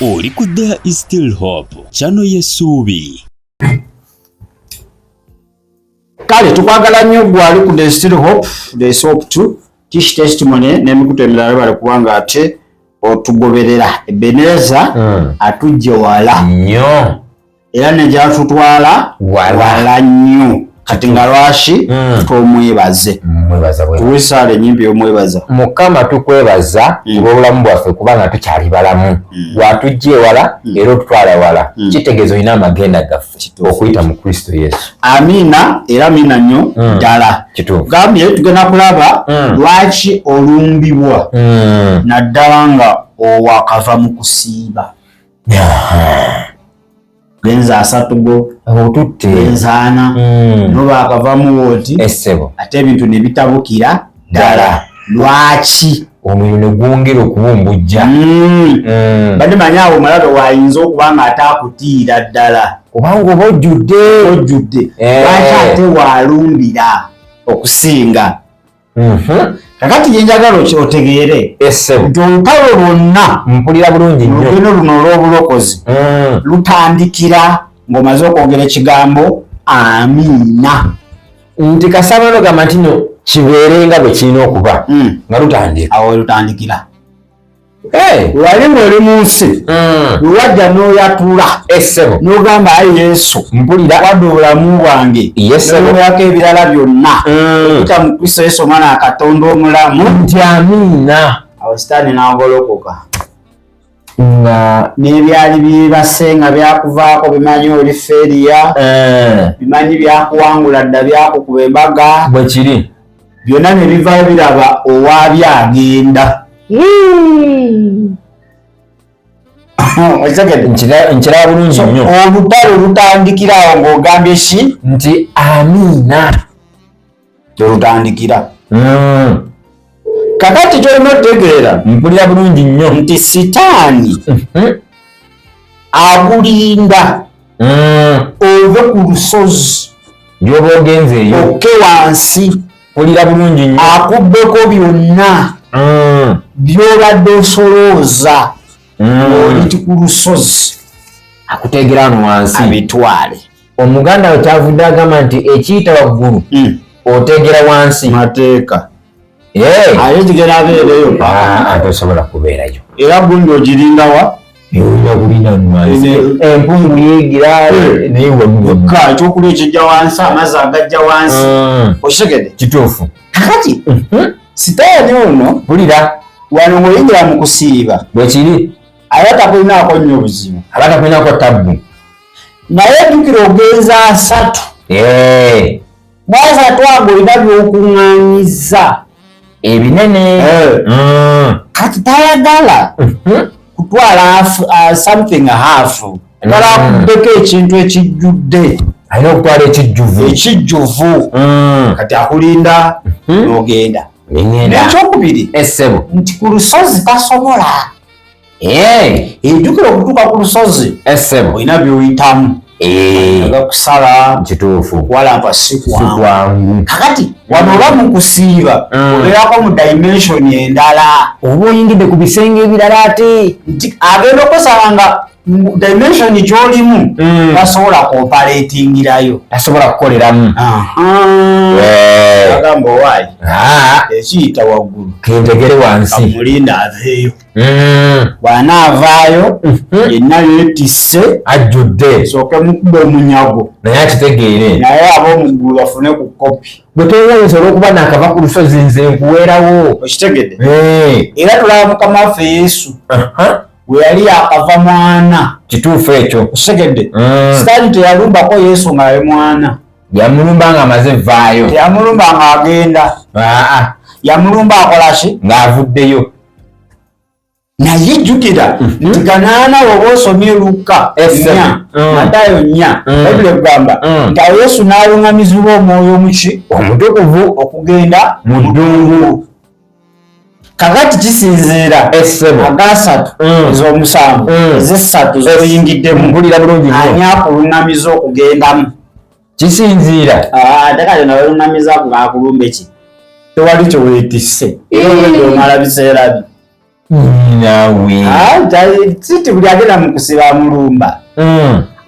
Oli ku There is Still Hope, channel y'essuubi. Kale tukwagala nnyo gwe ali ku The Still Hope, The is Hope 2, Tish Testimony n'emikutu emirala bale kubanga ate otugoberera. Ebenezer atujje wala nnyo era ne gyatutwala Wala. wala nnyo. Kati nga lwaki tomwebaze? Mwebaza bwe. Tuwe essaala ennyimpi y'omwebaza. Mukama, tukwebaza olw'obulamu bwaffe, kubanga tukyali balamu. Watujja ewala era otutwala wala, kitegeeza olina amagenda gaffe okuyita mu Kristo Yesu. Amiina, era amiina nnyo ddala. Kituufu. Gambye tugenda kulaba lwaki olumbibwa naddala nga owakava mu kusiiba. Genza 30 go otutte genza 40 noba akavamu woti essebo ate ebintu ne bitabukira ddala. Ddala. Lwaki? Omuliro ne gwongera okubumbujja. Badde manyi awo omulabe wayinza okuba nga ate akutiira ddala. Kubanga oba ojjudde. Ojjudde. Lwaki ate walumbira okusinga? Kakati gye njagala otegeere Essebo. nti olutalo lwonna Mpulira bulungi nnyo. olugendo luno olw'obulokozi lutandikira ng'omaze okwogera ekigambo amiina. Nti kasaba nogamba nti no kibeere nga bwe kirina okuba nga lutandika. Awo lutandikira. Hey. Wali ng'oli mu nsi, lwewajja n'oyatula Essebo. n'ogamba, ayi Yesu, Mpulira. wadde obulamu bwange Yes, sir. n'oyako ebirala byonna okuyita mu Kristo Yesu omwana wa Katonda omulamu. Nti amiina. Awo Sitaani n'agolokoka Nga n'ebyali byebase nga byakuvaako, bimanyi oli feeriya, bimanyi byakuwangula dda, byakukuba embaga. Bwe kiri. Byonna ne bivaayo biraba owaabyo agenda. Okitegedde? Nkiraba bulungi nnyo. Olutalo lutandikira awo ng'ogambye ki? Nti amiina. Lutandikira. Kakati kyolina otegeera Mpulira bulungi nnyo. nti Sitaani akulinda ove ku lusozi Gyoba ogenze eyo. Okke wansi. Mpulira bulungi nnyo. Akubbeko byonna by'obadde osolooza ng'oli ku lusozi. Akuteegera wano wansi. Abitwale. Omuganda we kyavudde agamba nti ekiyita waggulu oteegera wansi. Mateeka. Hey. Ate kigenda abeereyo. Ah, tosobola kubeerayo. Era gundi ogirindawa? Olina kulinda wano wansi. Empungu yeegira naye waggulu. Ka ekyokulya ekijja wansi, amazzi agajja wansi. Okitegedde? Kituufu. Kakati Sitaani ono Mpulira. wano ng'oyingira mu kusiiba Bwe kiri. aba takulinaako nnyo obuzibu. Aba takulinako tabbu. Naye jjukira ogenza 30. Mu 30 ago olina by'okuŋŋaanyiza. Ebinene. Kati tayagala kutwala something half. Ayagala akubbeko ekintu ekijjudde. Alina okutwala ekijjuvu. Ekijjuvu. Kati akulinda n'ogenda. Nengenda. N'ekyokubiri Essebo. nti ku lusozi tasobola. Ejjukira okutuuka ku lusozi Essebo. olina by'oyitamu. Agakusala. Kituufu. Kuwalampa si kwangu. Si kwangu. Kakati wano oba mu kusiiba obeerako mu dimension endala. Oba oyingidde ku bisenge ebirala ate. Nti agenda okusaba nga mu dimension gy'olimu tasobola kuoperatingirayo. Tasobola kukoleramu. Agamba owaayi ekiyita waggulu Kentegere wansi. Kamulinda aveeyo. Bw'anaavaayo yenna yeetisse. Ajjudde. Sooke mukuba omunyago. Naye akitegeere. Naye ab'omuggulu bafune ku kopi. Bwe toyinza olw'okuba naakava ku lusozi nze nkuweerawo. Okitegedde? Era tulaba Mukama waffe Yesu bwe yali yakava mwana. Kituufu ekyo. Okitegedde? Sitaani teyalumbako Yesu ng'ali mwana. Yamulumba ng'amaze vaayo. Teyamulumba ng'agenda. Yamulumba akola ki? Ng'avuddeyo. Naye jjukira nti ganaana oba osomye Luka 4, Matayo 4, Bayibuli ekugamba nti awo Yesu n'aluŋŋamizibwa Omwoyo omuki? Omutukuvu. Okugenda mu ddungu. Kakati kisinziira Essebo. Agasatu, ez'omusanvu, ez'essatu z'oyingiddemu. Mpulira bulungi nnyo. Ani akuluŋŋamiza okugendamu? Kisinziira. Ate kati nabaluŋŋamiza ng'akulumba ki? Tewali kye weetisse. Era obwedde omala biseera byo. Nawe siti buli agenda mu kusiba amulumba.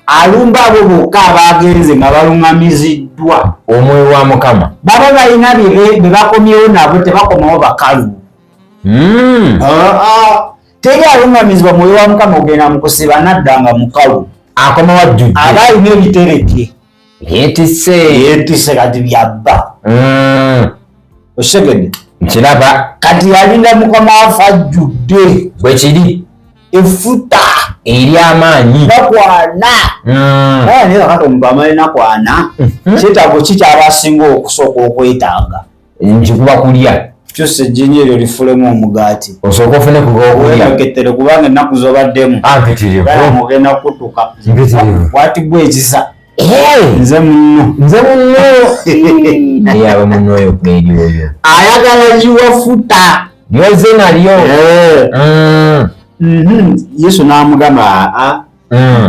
Alumba abo bokka abagenze nga baluŋŋamiziddwa omwoyo wa Mukama. Baba balina bye bakomyewo nabo, tebakomawo bakalu. Teri aluŋŋamizibwa mwoyo wa Mukama ogenda mu kusiba nadda nga mukalu. Akomawo ajjudde, aba alina ebitereke yeetisse, yeetisse kati byabba. Okitegedde? Nkiraba. Kati yalinda Mukama waffe ajjudde bwe kiri effuta ery'amaanyi nakwana. Naye kakati omuntu amala ennaku ana, kyetaago ki kyaba asinga okusooka okwetaaga? Nkikuba kulya. Kyusa ejjinja eryo lifulemu omugaati, osooka ofune kugokulya, weeketere kubanga ennaku z'obaddemu mpitirivu ogenda kutuka mpitirivu. Watigwa ekisa nze munno, nze munno, naye aba munno oyo kweri oyo ayagala giwafuta lyoze nalyo. Yesu n'amugamba, aa,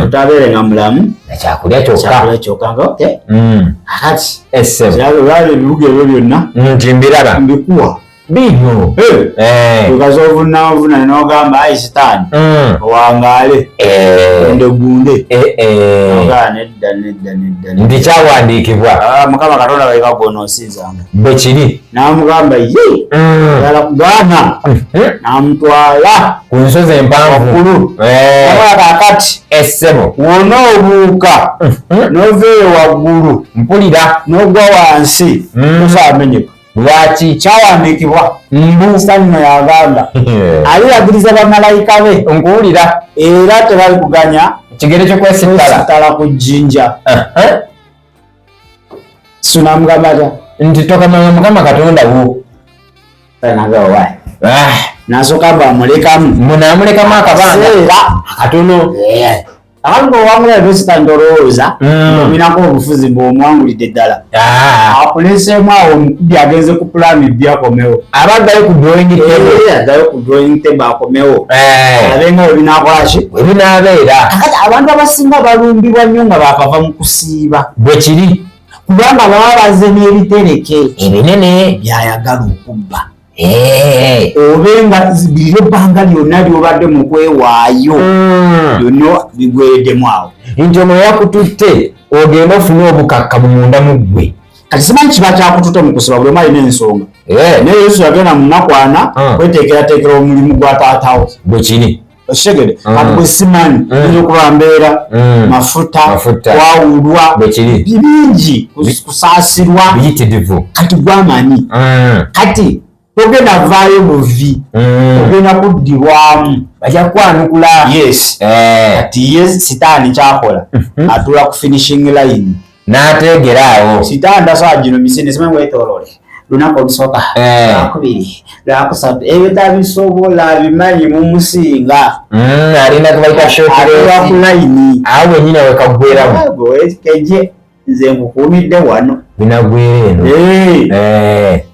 otabeere nga mulamu nakyakulya kyokka, kyakulya kyokka nga okay. Akati essebo olaba ebibuga ebyo byonna nti mbiraba mbikuwa bino okaza ovunaovuna n'ogamba, ayi Sitaani, owangaale gunde gunde. Ogaa nedda, nedda, nedda. Nti kyawandiikibwa. Mukama Katonda baleka gwonoosinzanga. Bwe kiri. N'amugamba ye yala kugaana, n'amutwala ku nsozi empanvu waggulu. Nakola kakati essebo wona obuuka n'ova eyo waggulu mpulira n'ogwa wansi, tosaamenyeka. Lwaki? Kyawandiikibwa mbu Sitaani no yagamba aliragiriza bamalayika be nkuwulira era tebali kuganya kigere kyokwesittala kwesittala ku jjinja. So n'amugamba atya? Nti tokamanya Mukama Katonda wo. Nagawa nasooka mbu amulekamu. Munaamulekamu akabanga seera akatono. Akantu owangula ebesita ndolowooza olinako obufuzi bw'omuwangulidde ddala, akuleseemu awo omukubi agenze ku pulaani bbi akomewo. Aba addayo ku drawing table. Addayo ku drawing table akomewo alabe nga webinakola ki, we binaabeera. Kakati abantu abasinga balumbibwa nnyo nga bakava mu kusiiba. Bwe kiri. Kubanga baba bazze n'ebitereke ebinene byayagala okubba, obe nga liryo ebbanga lyonna lyobadde mu kwewaayo byonna bigwereddemu awo. Nti omwoyo yakututte ogende ofune obukakkamu munda mu ggwe. Kati simanyi kiba kyakututte mu kusiba, buli omu alina ensonga, naye Yesu yagenda mu nnaku ana kweteekerateekera omulimu gwa taatawo. Bwe kiri. Okitegede? Kati bwe simanyi oyinza okuba mbeera mafuta, Mafuta. kwawulwa, Bwe kiri. bingi, kusaasirwa. Biyitirivu. Kati gwamanyi kati togenda vaayo buvi, ogenda kuddibwamu. Bajja kwanukula. Yes. Kati ye Sitaani kyakola, atuula ku finishing line n'ateegera awo. Sitaani tasobola gino misinde, simanyi wetoolole lunaku olusooka, lwakubiri, lwakusatu, ebyo tabisobola, bimanyi mumusinga. Alina kubaita atuula ku layini awo wenyini wekaggweramu. Keje nze nkukuumidde wano. Binagwera eno.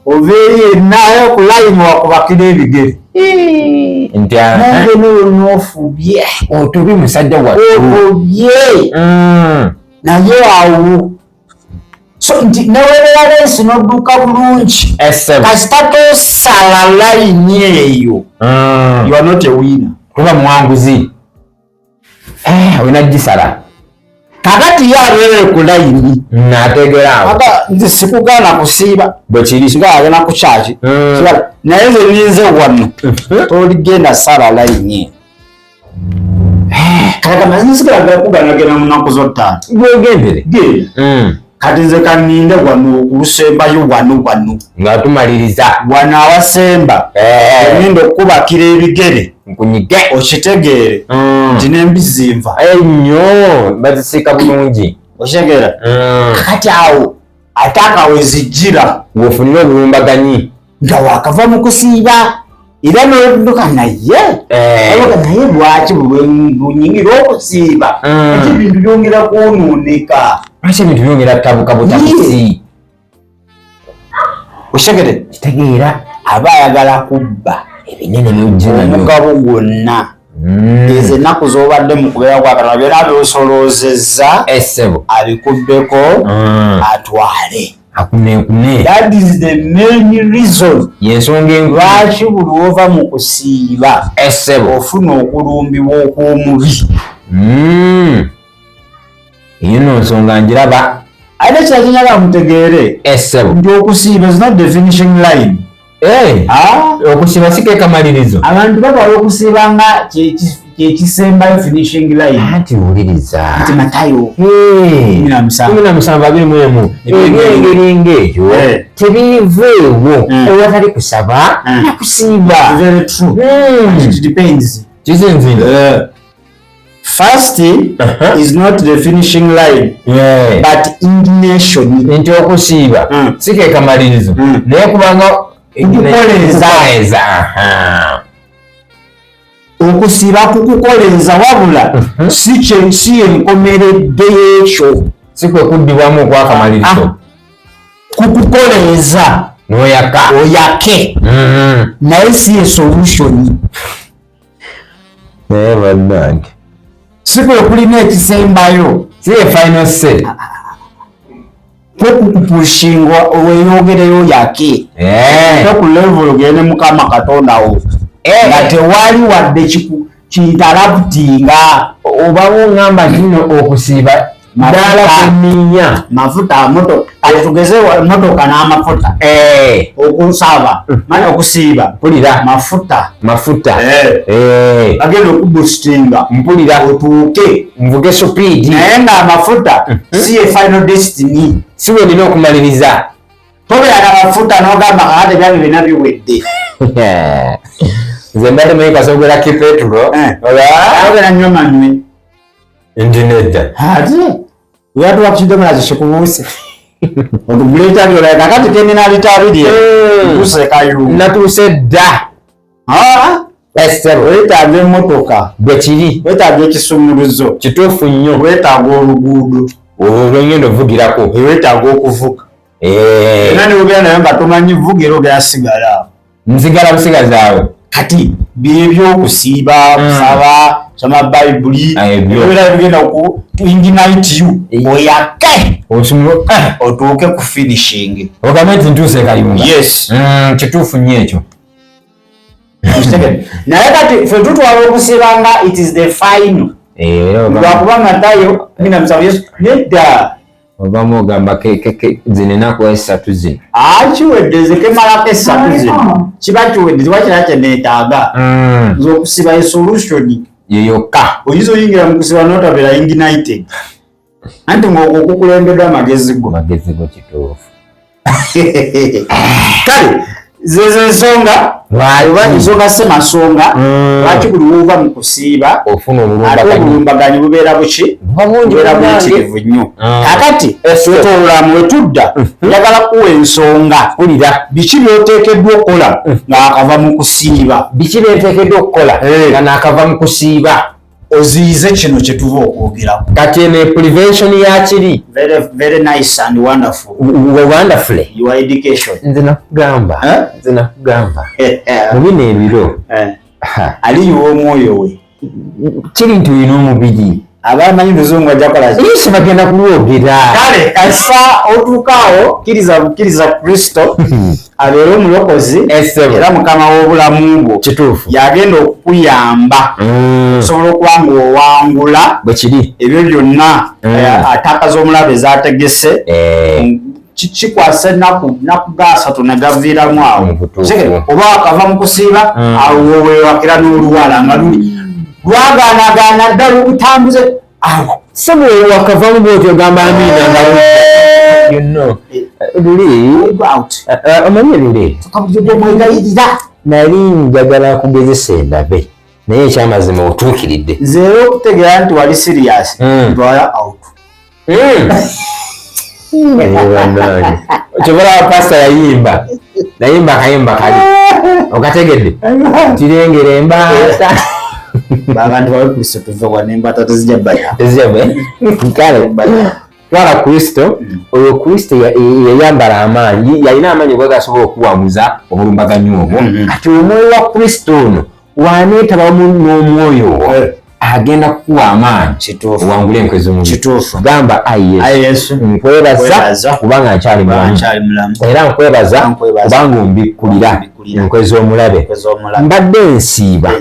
Ova eri enayo ku layini wakubakira ebigere. Nti nange noofubye. Otubi musajja wattu. Otubye. Naye awo so nti newebeera leesi n'odduka bulungi, essebo kasita tosala layini eyo, you are not a winner. Kuba muwanguzi olina gisala. Kakati ye abeere ku layini n'ateegera awo. Aka nze sikugaana kusiiba. Bwe kiri. Sigala ku kyaki, naye nze ninze wano toligenda sala layini eno. Kati nsigala kuganagenda mu nnaku zo 5. Gwegendere. Genda. Kati nze kaninde wano olusembayo wano wano nga tumaliriza. Wano awasemba ngenda okukubakira ebigere nkunyige okitegeere nti n'embizzi nva. Ennyo bazisiika bulungi. Okitegeera? Kati awo ate akawezijjira weofunire obulumbaganyi nga wakava mu kusiiba era noduka naye oba naye lwaki bunyingira okusiiba ate ebintu byongera kwonooneka? Lwaki ebintu byongera tabuka butabusi? Okitegere? Kitegeera. Aba ayagala kubba ebinene byojja nabyo omugabo gwonna. Ezo ennaku z'obadde mu kubeera kwa Katonda byonna byosoloozezza essebo abikubbeko atwale. Akunekune. That is the main reason. Yensonga enkulu. Lwaki buli wova mu kusiiba Essebo. ofuna okulumbibwa okw'omubi. Eyo nno nsonga njiraba. Ate kira kyenjagala mutegeere Essebo. nti okusiiba is not the finishing line. Eh, Ah, okusiiba si ke kamalirizo. Abantu batwala okusiiba nga kyekisembayo finishing line. Anti wuliriza. Nti Matayo Eh, 17. 17:21. Ebyengeri ng'ekyo Eh. tebiveewo ewatali kusaba na kusiiba. Very true. It depends. Kisinzira. Fasting is not the finishing line, but indignation. Nti okusiiba si ke kamalirizo naye kubanga Kukukoleeza. Kukukoleeza, aha. Okusiiba kukukoleeza wabula si kye si enkomeredde y'ekyo. Si kwe kuddibwamu okwakamalirizo. Kukukoleeza n'oyaka oyake naye si ye solution. Naye bannange Si kwe kulina ekisembayo. Si ye final say. Kwe kukupushinga weeyongereyo oyake. Ate ku level ogende Mukama Katonda wo nga tewali wadde kiinterruptinga. Obawo ngamba kino okusiiba Mafuta. ddaala kweninya. Mafuta motoka, kale tugeze motoka n'amafuta. Okusaba manya okusiiba Mpulira. mafuta. Mafuta. Agenda okuboostinga Mpulira. otuuke nvuge supiidi. Naye ng'amafuta si ye final destiny. Si we nina okumaliriza. Tobeera na mafuta n'ogamba kakati ebyange byonna biwedde. Nze mbadde manyi kasogera ki petulo. Ogenda nywa manywe. Nti nedda. Ate weyatuwa kukidomola kikubuuse otugula etabiro kakati kenina lita 2 ntuuse Kayunga. Natuuse dda. Essebo. Weetaaga emmotoka. Bwe kiri. Weetaaga ekisumuluzo. Kituufu nnyo. Weetaaga oluguudo. Olwo lwengenda ovugirako. Weetaaga okuvuga. Era niwogera naye nga tomanyi vuga era ogera sigala. Nzigala busigazi awo. Kati byebyokusiiba, kusaba, kusoma Bayibuli, ebibeera bigenda ku to ignite you oyake otuuke ku finishing. Ogambe nti ntuuse Kayunga. Yes. Kituufu nnyo ekyo. Naye kati ffe tutwala okusiiba nga it is the final. Lwakuba Matayo 17 Yesu nedda. Obamu ogamba zino ennaku esatu zino. Kiwedde nze kemalako esatu zino. Kiba kiwedde tewali kirala kye neetaaga. Nze okusiba ye solution. Ye yokka. Oyinza oyingira mu kusiba n'otabeera ignited. Anti ng'okwo okukulembeddwa amagezi go. Amagezi go kituufu. Kale zezo ensonga oba ensonga si masonga lwaki buli w'ova mu kusiiba ofuna ate obulumbaganyi. Obulumbaganyi bubeera buki? Buba bungi bubeera bannange. buyitirivu nnyo. Kakati twetoololamu we tudda njagala kuwa ensonga. Mpulira. Biki by'oteekeddwa okukola ng'akava mu kusiiba? Biki byenteekeddwa okukola nga naakava mu kusiiba? Oziyize kino kye tuva okwogerako. Kati eno prevention ya kiri. Very, very nice and wonderful. Wonderfully. Your education. Nze nakugamba. Nze nakugamba. Mu bino ebiro. Aliyiwa omwoyo we. Kiri nti olina omubiri. Abamanyi luzungu ajja kukola ki? Yesu bagenda kulwogera. Kale kasita otuukaawo kkiriza bukkiriza Kristo abeere omulokozi era mukama w'obulamu bwo. Kituufu. Yagenda okukuyamba osobola okuba ng'owangula Bwe kiri. ebyo byonna attack z'omulabe zaategese. Kikwasa ennaku nnaku ga asatu ne gaviiramu awo. Mu butuufu. Kitegeera? Oba wakava mu kusiiba awo weewakira n'oluwala nga luli lwagaanagaana ddala obutambuze awo. Sebo wakavamu bw'otyo ogamba amiina nga you know. Luli Go out. Omanyi luli Tukabulijjo gw'omwegayirira. Nali njagala kugezesa endabe naye ekyamazima otuukiridde. Nze era okutegeera nti wali serious ntwala out. Bannange. Kyobola pasita yayimba nayimba akayimba kali okategedde kirengera embaata. Abantu bawe Kristo tuve wano embaata tezijja baya. Tezijja kale twala Kristo oyo Kristo yayambala amaanyi yalina amaanyi oba gasobola okuwanguza obulumbaganyi obwo. Kati omwoyo wa Kristo ono waneetabamu n'omwoyo ogwo. Agenda kukuwa amaanyi owangule enkwe z'omubiri. Gamba, ayi Yesu, nkwebaza kubanga nkyali mulamu, era nkwebaza kubanga ombikkulira enkwe z'omulabe. Mbadde nsiiba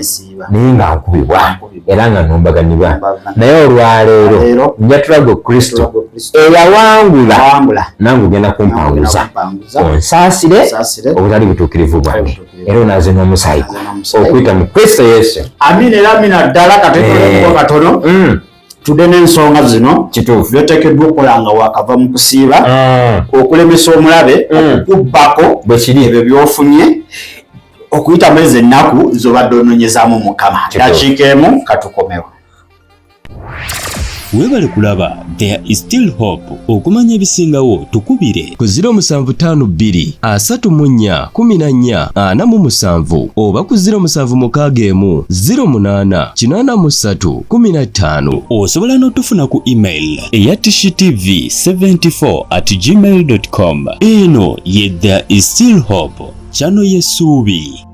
naye nga nkubibwa era nga numbaganibwa, naye olwaleero njatula gwe Kristo eyawangula, nange ogenda kumpanguza, onsaasire obutali butuukirivu bwange, era onaaze n'omusaayi okuyita mu Kristo Yesu. Amina era amina ddala. Katetoleko katono tudde n'ensonga zino. Kituufu. Byoteekeddwa okukola nga wakava mu kusiiba okulemesa omulabe okukubbako Bwe kiri. ebyo byofunye okuyita mu ezo ennaku z'obadde onoonyezaamu Mukama. Dakiika emu katukomewo. Weebale kulaba There is Still Hope. Okumanya ebisingawo, tukubire ku 0752 34 14 47 oba ku 0761 08 83 15. Osobola n'otufuna ku email eya tishtv74@gmail com. Eno ye There is Still Hope, channel y'essuubi.